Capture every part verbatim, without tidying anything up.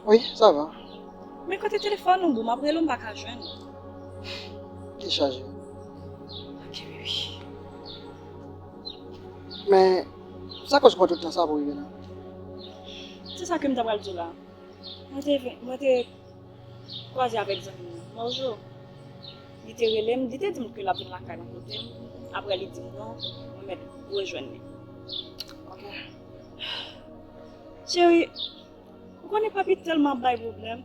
Wi, sa va. Men kote telefòn ou, boo? M ap rele w, m pa ka jwenn ou. Li chaje. Ok, baby. Men, sa koz pran tout tan sa pou rive la? Se sa ke m ta pral di w la. Mwen te, mwen te kwaze avèk zanmi m nan. Bonjou. Li te rele m, li te di m ke l ap vin lakay mwen kote m. Apre li di m non, mwen mèt rejwenn li. Ok. Cheri, ou konnen papi tèlman ap bay pwoblèm.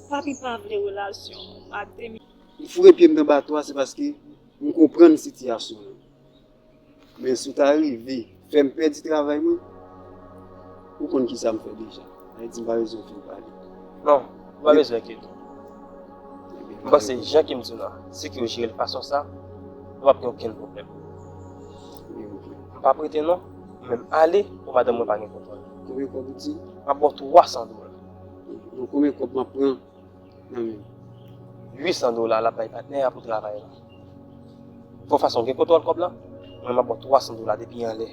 Papi pa vle relasyon ak Demi. M foure pye m nan bato a, se paske m konprann sitiyasyon an. Men si w ta rive fè m pèdi travay mwen, ou konn kisa m fè deja. Sa vle di m pa bezwen fin pale. Non, ou pa bezwen enkyete w. Ebyen, m panse jan ke m di w la, si ke w jere l fason sa, nou p ap gen okenn pwoblèm. Ebyen, ok. M p ap rete non, ou menm ale pou madanm mwen pa gen kontwòl. Konbyen kòb ou di? M ap ba w twa san dola. Bon, konbyen kòb m ap pran nan men w? Uit san dola l ap bay patnè a pou travay la. Fò fason gen kontwòl kòb la, mwen m ap ba w twa san dola depi anlè.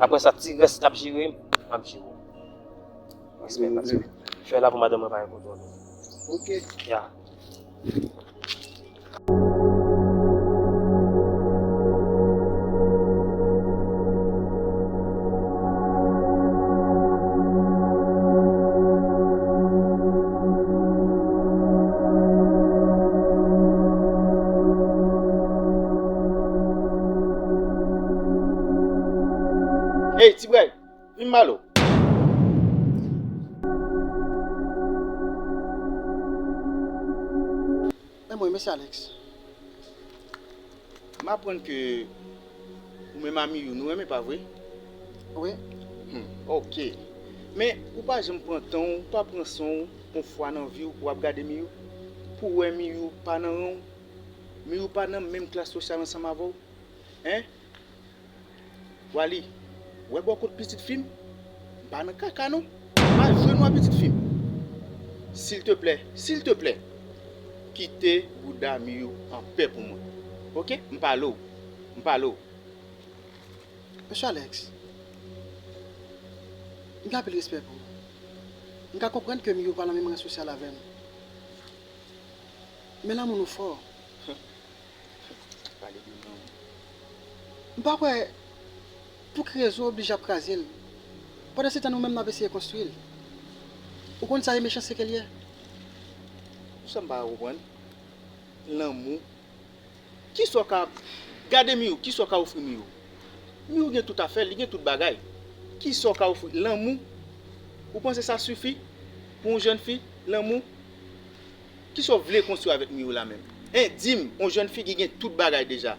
Apre sa, ti rès k ap jere, m ap jere w. Respè, paske fè la pou madanm mwen pa gen kontwòl. Ok. Ya. Ey, ti bwèy, vin m pale w. Men mwen, mesye Alex. M aprann ke ou menm a Miyou, nou renmen, pa vre? Wi. Hmm, ok. Men ou pa janm pran tan w, ou pa pran san w, yon fwa nan vi w, pou w ap gade Miyou, pou w wè Miyou pa nan ran w, Miyou pa nan menm klas sosyal ansanm avè w, en? Wally, wè bò kot pitit fi m, m pa nan kaka non. M pa jwe nwa pitit fi m. Silteplè, silteplè, kite bouda Miyou anpè pou mwen. Ok? M pale w. M pale w. Mesye Alex, m gen anpil respè pou ou. M ka konprann ke Miyou pa nan menm ran sosyal avè m. Men lanmou nou fò. Pale de lanmou. M pa kwè pou ki rezon w oblije ap kraze l. Pandansetan nou menm n ap eseye konstwi l. Ou konn sa e mechanste ke l ye. Ou sa m pa ka konprann? Lanmou. Kisa w ka, gade Miyou, kisa w ka ofri Miyou? Miyou gen tout afè l, li gen tout bagay. Kisa w ka ofri? Lanmou? Ou panse sa sifi pou yon jèn fi? Lanmou? Kisa w vle konstwi avèk Miyou la menm? Hein, di m, yon jèn fi ki gen tout bagay deja.